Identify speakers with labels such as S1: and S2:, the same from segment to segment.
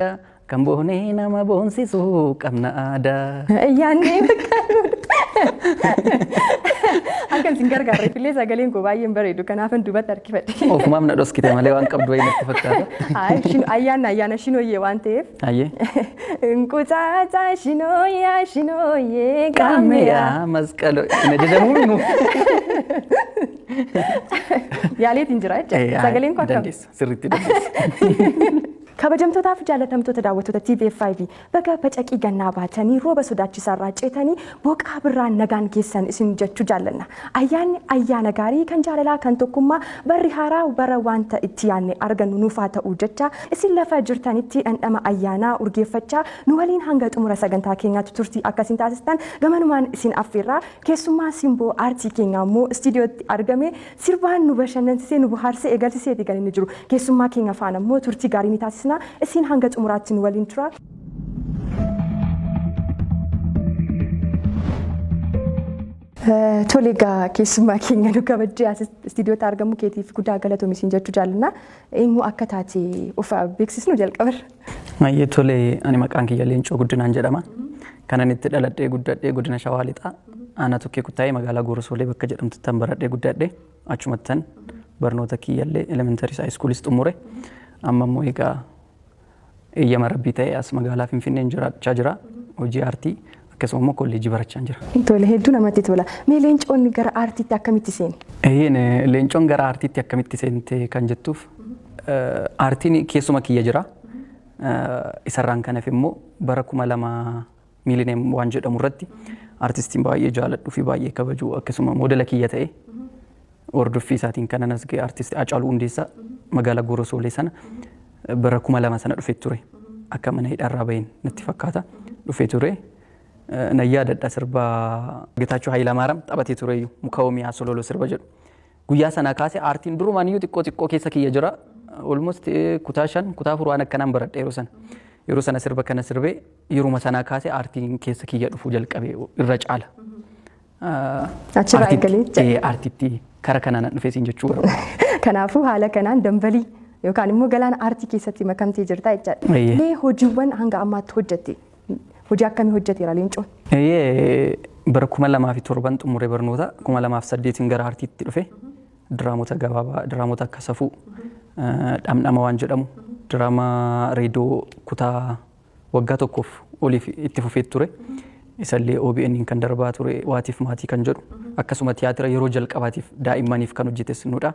S1: Kan boonee nama boonsisu qabna aadaa.
S2: Ayyaanni bakka akkan isin gargaarreef illee sagaleen koo baay'een bareedu, kanaafan duubatti harkifadhe.
S1: Ofumaaf na dhoskite malee waan qabdu wayii natti fakkaata.
S2: Ayyaanni ayyaana shinooyyee waan ta'eef.
S1: Ayyee.
S2: Inqutaataa shinooyyaa shinooyyee.
S1: Qaammeeyaa masqaloo hin ajajamuu minu.
S2: Yaaleetiin jira jechuudha. Sagaleen koo akkam?
S1: Dandeessa, sirriitti dandeessa.
S2: Kabajamtootaaf jaalatamtoota daawwattoota TV5, baga bacaqii gannaa baatanii, rooba sodaachisaarraa ceetanii, boqaa birraan nagaan geessan isin jechuu jaallanna. Ayyaanni ayyaana gaarii, kan jaalalaa, kan tokkummaa, barri haaraa bara wanta itti yaadne argannu nuufaa ta'uu jecha, isin lafa jirtanitti dhandhama ayyaanaa urgeeffachaa nu waliin hanga xumura sagantaa keenyaatti turtii akkasiin taasistan gamanumaan isin affeerraa. Keessummaa simboo aartii keenyaa immoo istiidiyootti argame sirbaan nu bashannansiisee, nu bohaarsee eegalsiiseeti kan inni jiru. Keessummaa keenya faana immoo turtii gaarii ni taasisna. Isin hanga xumuraatti nu waliin tura. Tole egaa, keessummaa keenya nu kabajjee as istiidiyootti argamu keetiif guddaa galatoomi isin jechuu jaallanna. Eenyu akka taate of beeksisnu jalqabarra.
S1: Ayyee, tole, ani maqaan kiyya Leencoo Guddinaan jedhama. Kanan itti dhaladhee guddadhee godina Shawaa Lixaa, aanaa Tokkee Kuttaayee, magaalaa Goorosoolee bakka jedhamtutti baradhee guddadhee, achumattan barnoota kiyyallee elementary high schoolis xumure. Amma immoo egaa eeyyama rabbii ta'e as magaalaa Finfinneen jiraachaa jira. Hojii aartii akkasuma immoo kolleejjii barachaa jira.
S2: Tole, hedduu namatti tola. Mee Leencoon gara aartiitti akkamitti seene?
S1: Eeyyeen, Leencoon gara aartiitti akkamitti seente kan jettuuf, aartiin keessuma kiyya jira. Isarraan kan hafe immoo bara 2000 miilineem waan jedhamu irratti aartistiin baay'ee jaaladhuu fi baay'ee kabaju, akkasuma moodela kiyya ta'e, hordoffii isaatiin kanan as ga'e, aartisti Haacaaluu Hundeessaa magaalaa Goorosoolee sana bara 2000 sana dhufee ture. Akka mana hidhaarraa baheen natti fakkaata dhufee ture. Nan yaadadha, sirba Getaachoo Hayilamaariyaam taphatee tureyyuu, "Muka Oomiyaa Sololoo" sirba jedhu. Guyyaa sanaa kaasee aartiin durumaan iyyuu xiqqoo xiqqoo keessa kiyya jira. Almost kutaa 5, kutaa 4 waan akkanaan baradhe yeroo sana. Yeroo sana sirba kana sirbee, yeruma sanaa kaasee aartiin keessa kiyya dhufuu jalqabe irra caala.
S2: Achirraa eegalee jecha.
S1: Aartiitti kara kanaan dhufee siin jechuu barbaada.
S2: Kanaafuu haala kanaan dambalii yookaan immoo galaana aartii keessatti makamtee jirta jechaadha.
S1: Eeyyee.
S2: Mee hojiiwwan hanga ammaatti hojjette, hojii akkamii hojjeteera Leencoon?
S1: Eeyyee, bara 2007n xumure barnoota, 2008n gara aartiitti dhufe. Diraamota gabaabaa, diraamota akka Safuu, Dhamdhama waan jedhamu, diraamaa reediyoo kutaa waggaa tokkoof oliif itti fufee ture. Isallee OBN kan darbaa ture, Waatiif Maatii kan jedhu, akkasuma tiyaatira yeroo jalqabaatiif daa'immaniif kan hojjetes nudha.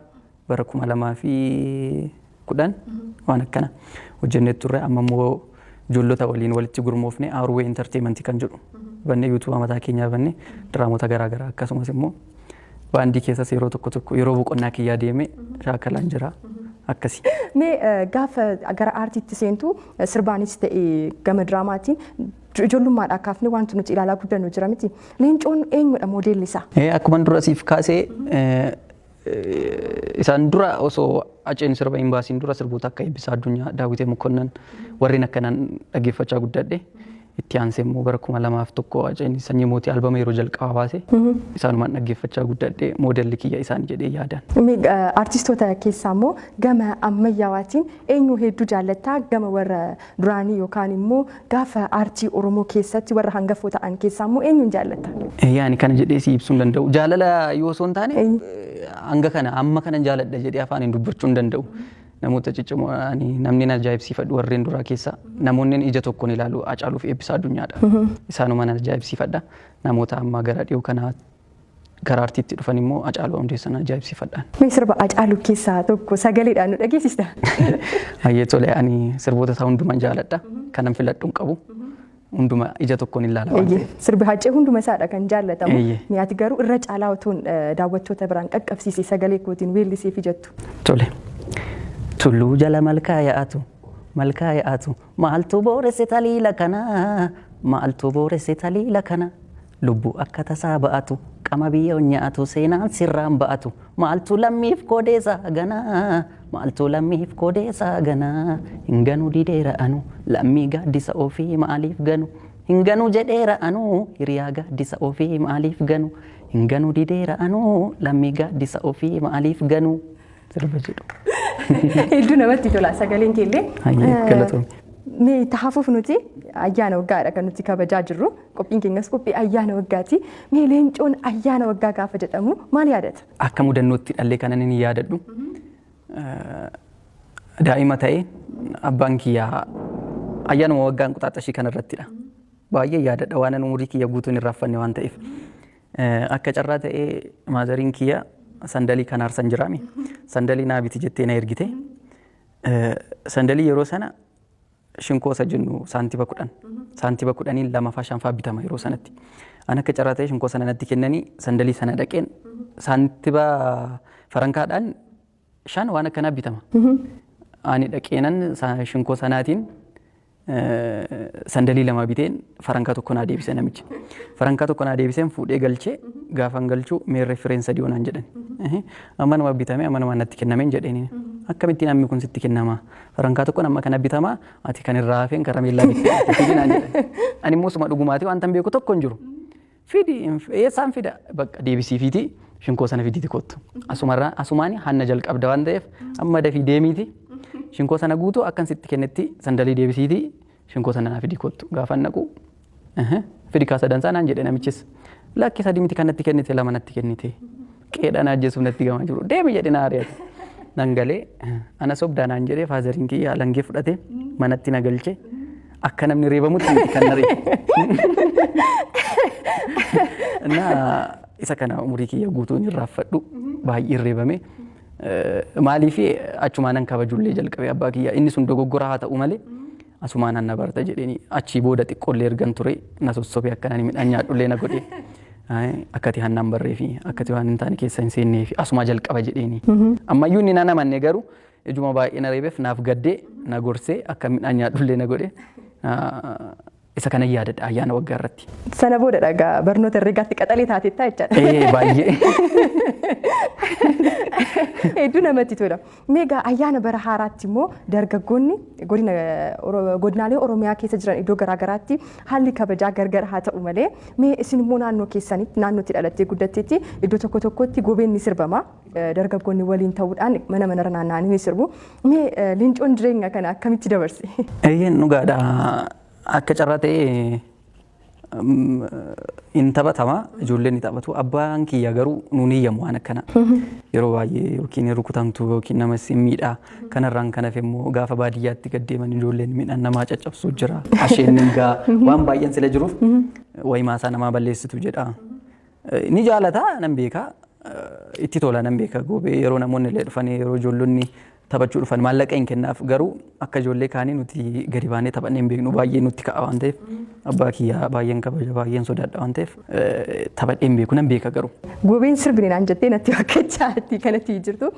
S1: Bara 2010 waan akkana hojjennee turre. Amma immoo ijoollota waliin walitti gurmoofne Aarwee Entertainment kan jedhu bannee, yuutuuba mataa keenyaa bannee, diraamota garaagaraa akkasumas immoo baandii keessas yeroo tokko tokko yeroo boqonnaa kiyyaa deemee shaakalaan jira akkasi.
S2: Mee gaafa gara aartiitti seentu, sirbaanis ta'e gama diraamaatiin, ijoollummaadhaa kaafnee wanti nuti ilaalaa guddannu jira miti. Leencoon eenyudha moodeelli isaa?
S1: Akkuma dura siif kaasee, isaan dura osoo Haceen sirba hin baasiin dura sirboota akka Eebbisaa Addunyaa, Daawitee Mokonnan warreen akkanaan dhaggeeffachaa guddadhe. Itti aansee immoo bara 2001 Haceen Sanyii Mootii albama yeroo jalqabaa baase, isaanumaan dhaggeeffachaa guddadhe, moodelli kiyya isaan jedhee yaadan.
S2: Mee artistoota keessaa immoo gama ammayyaawaatiin eenyu hedduu jaallattaa, gama warra duraanii yookaan immoo gaafa aartii Oromoo keessatti warra hangafoo ta'an keessaa immoo eenyuun jaallatta?
S1: Yaani kana jedhee si ibsuu hin danda'u. Jaalala yoo osoo hin taane, hanga kana amma kana jaaladha jedhee afaan hin dubbachuu hin danda'u. Namoota ciccimoo ani namni na ajaa'ibsiifadhu warreen duraa keessaa, namoonni ija tokkoon ilaalu Hacaaluu fi Eebbisaa Addunyaadha. Isaanuma na ajaa'ibsiifadha. Namoota ammaa gara dhiyoo kanaa gara aartiitti dhufan immoo Hacaaluu Hundeessaa ajaa'ibsiifadhaan.
S2: Mee sirba Hacaaluu keessaa tokko sagaleedhaan nu dhageessista?
S1: Hayyee, tole, ani sirboota isaa hundumaan jaaladha. Kanan filadhu hin qabu. Hunduma ija tokkoon ilaala waan ta'eef.
S2: Sirbi Hacee hunduma isaadha kan jaallatamu.
S1: Eeyyee.
S2: Mee ati garuu irra caalaa otoon daawwattoota biraan qaqqabsiise sagalee kootiin weelliseefi jettu.
S1: Tole. Tulluu jala malkaa yaa'atu, malkaa yaa'atu, maaltu booresse taliila kana, maaltu booresse taliila kana, lubbuu akka tasaa ba'atu, qama biyya nyaatu, seenaan sirraan ba'atu, maaltu lammiif koodeessa gana, maaltu lammiif koodeessa gana, hin ganu dideera anu, lammii gaaddisa ofii maaliif ganu, hin ganu jedheera anu, hiriyaa gaaddisa ofii maaliif ganu, hin ganu dideera anu, lammii gaaddisa ofii maaliif ganu, sirba jedhu.
S2: Hedduu namatti tola sagaleen keellee.
S1: Hayyee, galatoomii.
S2: Mee itti hafuuf nuti ayyaana waggaadha kan nuti kabajaa jirru. Qophiin keenyas qophii ayyaana waggaati. Mee Leencoon ayyaana waggaa gaafa jedhamu maal yaadata?
S1: Akka mudannootti dhallee kanan inni yaadadhu. Daa'ima ta'e abbaan kiyyaa ayyaanuma waggaa Inquxaaxashii kanarrattidha. Baay'ee yaadadha waan ani umurii kiyya guutuun hin irraanfanne waan ta'eef. Akka carraa ta'ee maazariin kiyya sandalii kan aarsan jiraami. Sandalii naa biti jettee na ergite. Sandalii yeroo sana shinkoo isa jennu saantiba 10. Saantiba 10n lamafaa shanfaa bitama yeroo sanatti. An akka carraa ta'ee shinkoo sana natti kennanii sandalii sana dhaqeen saantiba farankaadhaan 5 waan akkanaa bitama. Ani dhaqeenan shinkoo sanaatiin sandalii 2 biteen farankaa 1 naa deebise namichi. Farankaa 1 naa deebiseen fuudhee galchee gaafan galchuu meerre fireen 3 naan jedhan. Ammanuma bitame ammanuma natti kennameen jedheen. Akkamittiin hammi kun sitti kennama? Farankaa 1 amma kana bitama ati kan irraa hafeen karameellaa bittee fidi naan jedhan. Ani immoo suma dhugumaatii wanta hin beeku tokko hin jiru. Fidi eessaan fida bakka deebisiifiiti shinkoo sana fidiiti kottu. Asumarraa asumaani hanna jalqabda waan ta'eef amma dafii deemiiti shinkoo sana guutuu akkan sitti kennetti sandalii deebisiiti shinkoo sana naa fidi kottu. Gaafa naqu fidi kaa sadansaa naan jedhe namichis. Lakki 3 miti kan natti kennite 2 natti kennite. Qeedhaan ajjeesuuf natti gamaa jiru. Deemi jedhe na ari'ate. Nan galee ana sobdaa naan jedhee faazariin kiyya alangee fudhate manatti na galche. Akka namni reebamutti miti kan na reebe. Na isa kana umurii kiyya guutuu hin irraanfadhu baay'ee reebame. Maaliif achumaanan kabajullee jalqabe abbaa kiyya inni sun dogoggora haa ta'u malee asumaanan na barta jedheeni achii booda xiqqoollee ergan ture na sossobee akka nani midhaan nyaadhullee na godhe. Akkati hannaan barree fi akkati waan hin taane keessa hin seennee fi asumaa jalqaba jedheeni. Ammayyuu inni nan amanne garuu ijuma baay'ee na reebeef naaf gaddee na gorsee akka midhaan nyaadhullee na godhe. Isa kana yaadadha ayyaana waggaa irratti.
S2: Sana booda dhagaa barnoota herregaatti qaxalee taatettaa jechaadha.
S1: Ee baay'ee.
S2: Hedduu namatti tola. Mee egaa ayyaana bara haaraatti immoo dargaggoonni godina godinaalee Oromiyaa keessa jiran iddoo garaa garaatti haalli kabajaa gargar haa ta'u malee mee isin immoo naannoo keessanitti naannootti dhalattee guddatteetti iddoo tokko tokkotti gobeen ni sirbama. Dargaggoonni waliin ta'uudhaan mana manarra naanna'anii ni sirbu. Mee Leencoon jireenya kana akkamitti dabarse?
S1: Eeyyeen dhugaadha. Akka carraa ta'ee hin taphatama ijoolleen ni taphatu. Abbaan kiyya garuu nuun hiyyamu waan akkana. Yeroo baay'ee yookiin hin rukutamtu yookiin nama si miidha. Kanarraan kan hafe immoo gaafa baadiyyaatti gad deeman ijoolleen midhaan namaa caccabsuu jira. Asheen hin gaa waan baay'een sila jiruuf wayi maasaa namaa balleessitu jedha. Ni jaalata nan beeka. Itti tola nan beeka goobee yeroo namoonni illee dhufanii yeroo ijoollonni taphachuu dhufan maallaqa hin kennaaf garuu akka ijoollee kaanii nuti gadi baanee taphannee hin beeknu baay'ee nutti ka'a waan ta'eef abbaa kiyyaa baay'een kabaja baay'een sodaadha waan ta'eef taphadhee hin beeku nan beeka garuu.
S2: Goobeen sirbine naan jettee natti fakkachaa kanatti jirtu.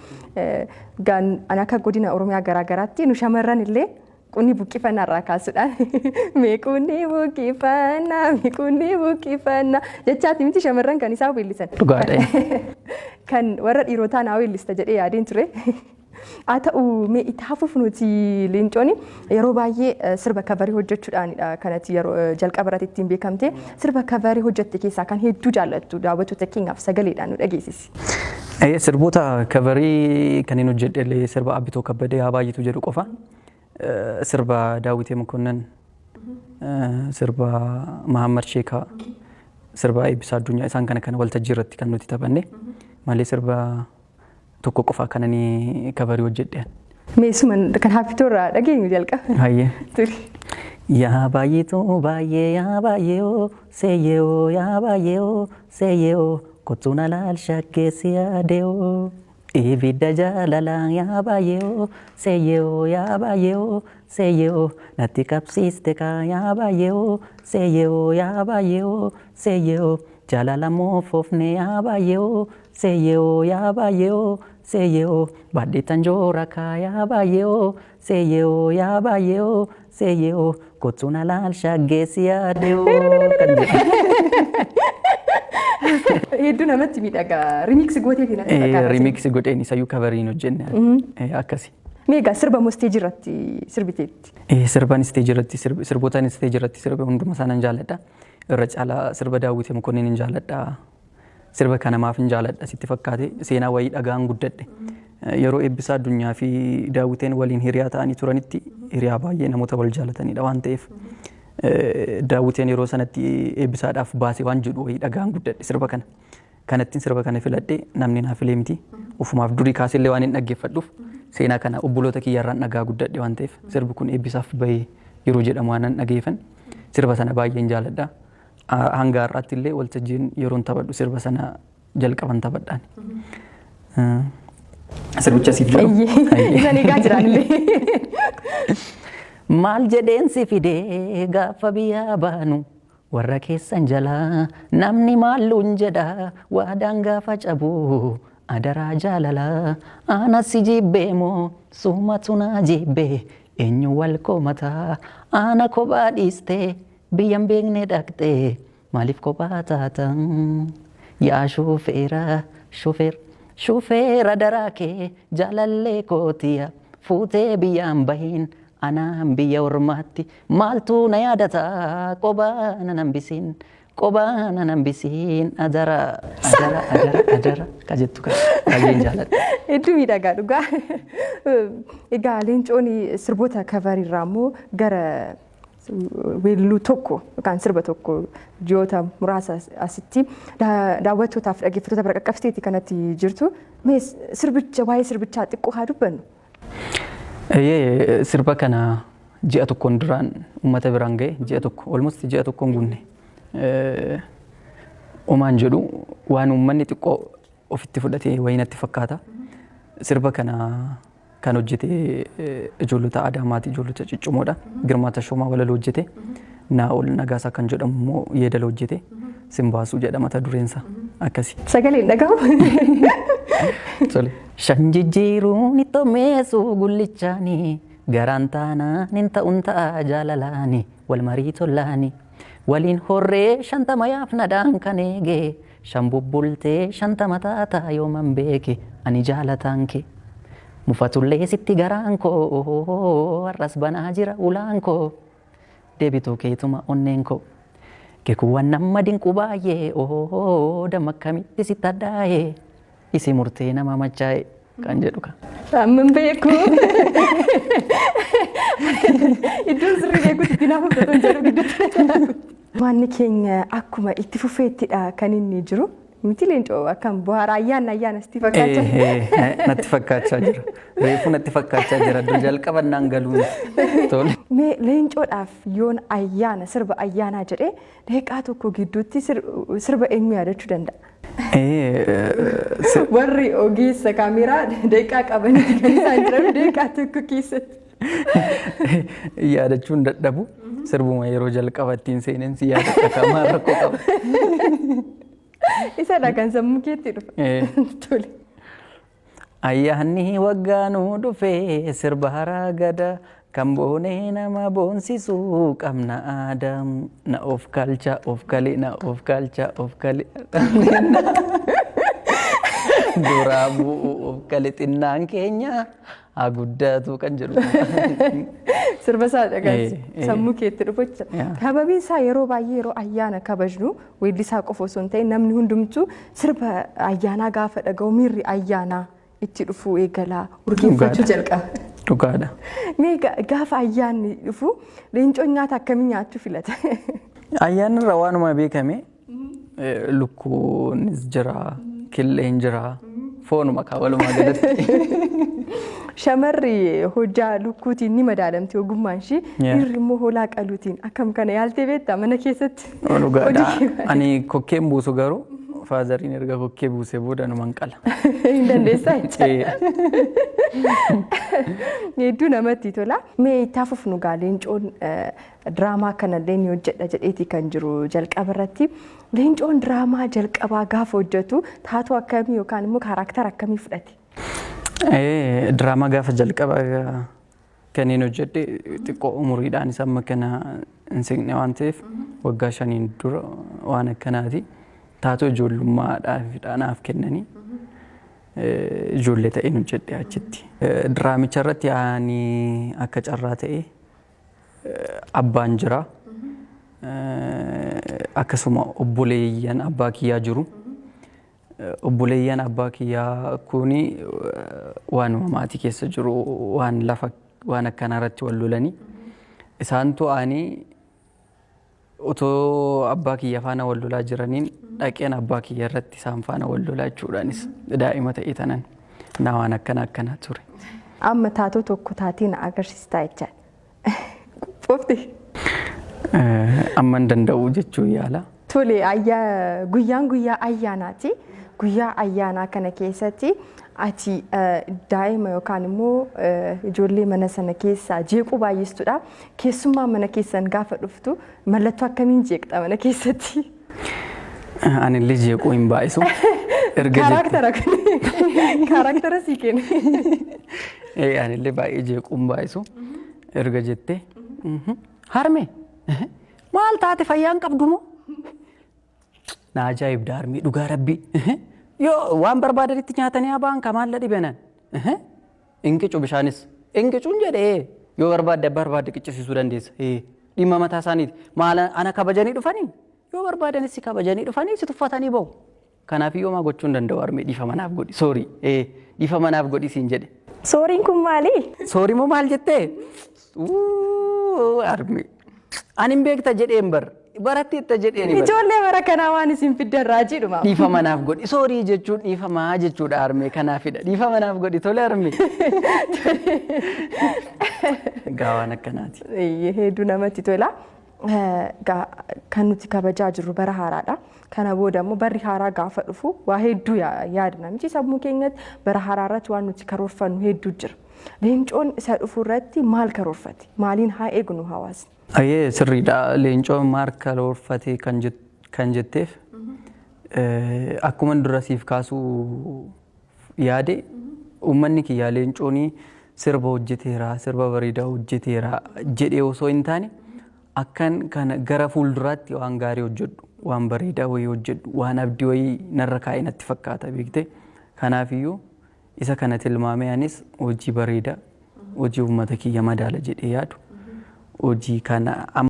S2: Gaan an akka godina Oromiyaa garaa garaatti nu shamarran illee qunni buqqifannaa irraa kaasuudhaan mee qunni buqqifannaa mee qunni buqqifannaa jechaati miti shamarran kan isaan weellisan.
S1: Dhugaadha.
S2: Kan warra dhiirotaa naa weellista jedhee yaadeen ture. Haa ta'u mee itti hafuuf nuti Leencooni yeroo baay'ee sirba coverii hojjechuudhaanidha kanatti yeroo jalqaba irratti ittiin beekamte. Sirba coverii hojjette keessaa kan hedduu jaallattu daawwattoota keenyaaf sagaleedhaan nu dhageessisi.
S1: Sirboota coverii kan hin hojjedhe illee sirba Abbitoo Kabbadee haa baay'atu jedhu qofa. Sirba Daawwitee Mokonnan, sirba Mahammad Sheekaa, sirba Eebbisaa Addunyaa isaan kana kana waltajjii irratti kan nuti taphanne malee sirba tokko qofa kan ani coverii hojjedhe.
S2: Mee suma kan Happitoo irraa dhageenyu jalqaba.
S1: Hayyee.
S2: Turi.
S1: Yaa baay'eetu baay'ee yaa baay'ee seeyyee yaa baay'ee seeyyee kottu na laal shakkeessi yaadee ibidda jaalalaa yaa baay'ee seeyyee yaa baay'ee seeyyee natti qabsiiste kaa yaa baay'ee seeyyee yaa baay'ee seeyyee jaalala moofofne yaa baay'ee seeyyee yaa baay'ee seeyyee baadheetan joora kaa yaa baay'ee seeyyee yaa baay'ee seeyyee kottu na laal shaggeessi yaadee kan jedhu.
S2: Hedduu namatti miidhaga. Remix gooteeti natti fakkaata.
S1: Remix godheen isayyuu coveriin hojjenne akkasi.
S2: Mee egaa sirba immoo isteejii irratti sirbiteetti.
S1: Sirban isteejii irratti sirbootaan isteejii irratti sirbe hunduma isaa nan jaalladha. Irra caalaa sirba Daawwitee Mokonnin hin jaalladha. Sirba kana maaf hin jaaladha sitti fakkaate, seenaa wayii dhagaan guddadhe. Yeroo Eebbisaa Addunyaa fi Daawwiteen waliin hiriyaa ta'anii turanitti, hiriyaa baay'ee namoota wal jaalatanidha waan ta'eef, Daawwiteen yeroo sanatti Eebbisaadhaaf baase waan jedhu wayii dhagaan guddadhe sirba kana. Kanattiin sirba kana filadhe, namni naaf filee miti. Ofumaaf durii kaasellee waan hin dhaggeeffadhuuf, seenaa kana obboloota kiyyarraan dhagaa guddadhe waan ta'eef, sirbi kun eebbisaaf bahee yeroo jedhamu waan nan dhageeffan sirba sana baay'een jaaladha. Hanga har'aatti illee waltajjiin yeroon taphadhu sirba sana jalqaban taphadhaan. Sirbicha siif jedhu.
S2: Isaan eegaa jiranillee.
S1: Maal jedheen si fidee gaafa biyyaa baanu, warra keessan jalaa namni maalluun jedha, waadaan gaafa cabu adaraa jaalalaa ana si jibbee moo sumatu na jibbee, eenyu wal komataa, ana kophaa dhiistee biyyan beekne dhaqxee maaliif kophaa taata, yaa shufeera shufeera shufeera daraa kee jaalallee kootiya fuutee biyyaan bahin, anaan biyya ormaatti maaltu na yaadata, qobaa nan hambisiin, qobaa nan hambisiin, adara adara adara adara ka jettu kana baay'een jaaladha.
S2: Hedduu miidhagaa dhugaa. Egaa Leencoon sirboota coverirraa immoo gara weelluu tokko yookaan sirba tokko ji'oota muraasa asitti daawwattootaaf dhaggeeffattoota bira qaqqabsiiteetti kanatti jirtu. Mee sirbicha, waa'ee sirbichaa xiqqoo haa dubbannu.
S1: Eeyyee, sirba kana ji'a tokkoon duraan uummata biraan ga'e, ji'a tokko, almost ji'a tokkoon guunne. Omaan jedhu waan uummanni xiqqoo ofitti fudhatee wayii natti fakkaata. Sirba kana kan hojjete ijoollota Adaamaati, ijoollota ciccimoodha. Girmaa Tashoomaa walaloo hojjete. Naa'ol Nagaasaa kan jedhamu immoo yeedala hojjete. Simbaasuu jedha mata dureensa akkasi.
S2: Sagaleen dhagahu.
S1: Tole. Shan jijjiiruun itti meessu gullichaani, garaan taanaan hin ta'uun ta'a, jaalalaani wal marii tollaani waliin horree 50 yaafnadhaan kan eege, shan bubbultee 50 taata yooman beeke, ani jaalataan kee mufatullee sitti garaan koo har'as banaa jira, ulaan koo deebituu keetuma onneen koo keekuuwwan nama dinqu baay'ee damma akkamitti sitti addaa'ee isi murtee nama machaa'e kan jedhu kan.
S2: Amman beeku. Iddoon sirrii beekutti itti naaf fudhatu jedhu gidduutti. Waanni keenya akkuma itti fufeettidha kan inni jiru. Miti Leencoo, akkam bohaara, ayyaanni ayyaana sitti fakkaachaa?
S1: Natti fakkaachaa jira. Reefu natti fakkaachaa jira. Dur jalqabannaan galuun. Tole.
S2: Mee Leencoodhaaf yoon ayyaana, sirba ayyaanaa jedhee daqiiqaa tokko gidduutti sirba eenyu yaadachuu danda'a? Warri ogeessa kaameeraa daqiiqaa qabanii kan isaan jiran daqiiqaa tokko keessatti.
S1: Yaadachuun dadhabu. Sirbuma yeroo jalqaba ittiin seeneen si yaadadha, kamaa rakkoo qaba.
S2: Isadha kan sammuu keetti dhufa. Tole.
S1: Ayyaanni waggaanuu dhufee sirba haraa gada kan boonee nama boonsisu qabna aadaa, na of kalcha of kale, na of kalcha of kale, duraa bu'u of kale, xinnaan keenya haa guddatu kan jedhu.
S2: Sirba isaa dhagaas sammuu keetti dhufu jechuudha. Sababiin isaa yeroo baay'ee yeroo ayyaana kabajnu weellisaa qofa osoo hin ta'in namni hundumtuu sirba ayyaanaa gaafa dhaga'u miirri ayyaanaa itti dhufu eegalaa urgeeffachuu jalqaba.
S1: Dhugaadha.
S2: Mee gaafa ayyaanni dhufu Leencoon nyaata akkamii nyaachuu filata?
S1: Ayyaanni irra waanuma beekame, lukkuunis jira, killeen jira, foonuma kaa walumaa galatti.
S2: Shamarri hojjaa lukkuutiin ni madaalamti ogummaan ishii. Dhiirri immoo hoolaa qaluutiin, akkam kana yaaltee beektaa mana keessatti?
S1: Dhugaadha. Ani kokkeen buusu, garuu fatheriin erga kokkee buusee booda numan qala.
S2: Hin dandeessaa jecha. Hedduu namatti tola. Mee itti fufnu gaa, Leencoon diraamaa kanallee ni hojjedha jedheeti kan jiru jalqaba irratti. Leencoon diraamaa jalqabaa gaafa hojjetu taatoo akkamii yookaan immoo character akkamii fudhate?
S1: Diraamaa gaafa jalqaba kanneen hojjedhe xiqqoo umuriidhaan isa amma kana hin siqne waan ta'eef, waggaa 5n dura waan akkanaati. Taatoo ijoollummaadhaaf naaf kennanii ijoollee ta'een hojjedhe achitti. Diraamicha irratti ani akka carraa ta'e abbaan jira. Akkasuma obboleeyyan abbaa kiyyaa jiru. Obboleeyyan abbaa kiyyaa kuni waanuma maatii keessa jiru, waan lafa waan akkanaa irratti wal lolanii isaan to'anii otoo abbaa kiyya faana wal lolaa jiraniin dhaqeen abbaa kiyya irratti isaan faana wal lolaa jechuudhaanis daa'ima ta'e tanan na waan akkana akkanaa ture.
S2: Amma taatoo tokko taatii na agarsiistaa jechaadha. Qophoofte.
S1: Amma hin danda'u jechuu yaala.
S2: Tole, guyyaan guyyaa ayyaanaati. Guyyaa ayyaanaa kana keessatti ati daa'ima yookaan immoo ijoollee mana sana keessaa jeequu baay'istudha. Keessummaa mana keessan gaafa dhuftu mallattoo akkamiin jeeqxa mana keessatti?
S1: Anillee jeequu hin baay'isu.
S2: Erga Character kun character sii kenne.
S1: Anillee baay'ee jeequu hin baay'isu. Erga jettee, "Harme, maal taate, fayyaan qabdu moo?" Na ajaa'ibda harmee, dhugaa rabbii. Yoo waan barbaadanitti nyaatanii habaan kamaalla dhibenan. Inqicu bishaanis. Inqicuun jedhee yoo barbaadde abbaa barbaadde qiccisiisuu dandeessa. Dhimma mataa isaaniiti. Maal ana kabajanii dhufanii? Yoo barbaadanis si kabajanii dhufanii si tuffatanii bahu. Kanaaf iyyuu maa gochuu hin danda'u harmee, dhiifama naaf godhi. Sorry. Dhiifama naaf godhi siin jedhe.
S2: Sorryn kun maali?
S1: Sorry moo maal jettee? Harmee. Ani hin beekta jedheen bar. Baratteetta jedheen bar.
S2: Ijoollee bara kanaa waan isin fiddan raajiidhuma.
S1: Dhiifama naaf godhi. Sorry jechuun dhiifamaa jechuudha harmee, kanaafidha. Dhiifama naaf godhi, tole harmee. Egaa waan akkanaati.
S2: Hedduu namatti tola. Kan nuti kabajaa jirru bara haaraadha. Kana booda immoo barri haaraa gaafa dhufu waa hedduu yaadna. Miti sammuu keenyatti bara haaraa irratti waan nuti karoorfannu hedduu jira. Leencoon isa dhufu irratti maal karoorfate? Maaliin haa eegnu hawaasni?
S1: Ayyee, sirriidha. Leencoon maal karoorfate kan jetteef, akkuma dura siif kaasuu yaade, uummanni kiyyaa Leencoonii sirba hojjeteera, sirba bareedaa hojjeteera jedhee osoo hin taane, akkan kana gara fuulduraatti waan gaarii hojjedhu, waan bareedaa wayii hojjedhu, waan abdii wayii narra kaa'e natti fakkaata beekte. Kanaafiyyuu isa kana tilmaamee anis hojii bareedaa, hojii uummata kiyya madaala jedhee yaadu, hojii kana amma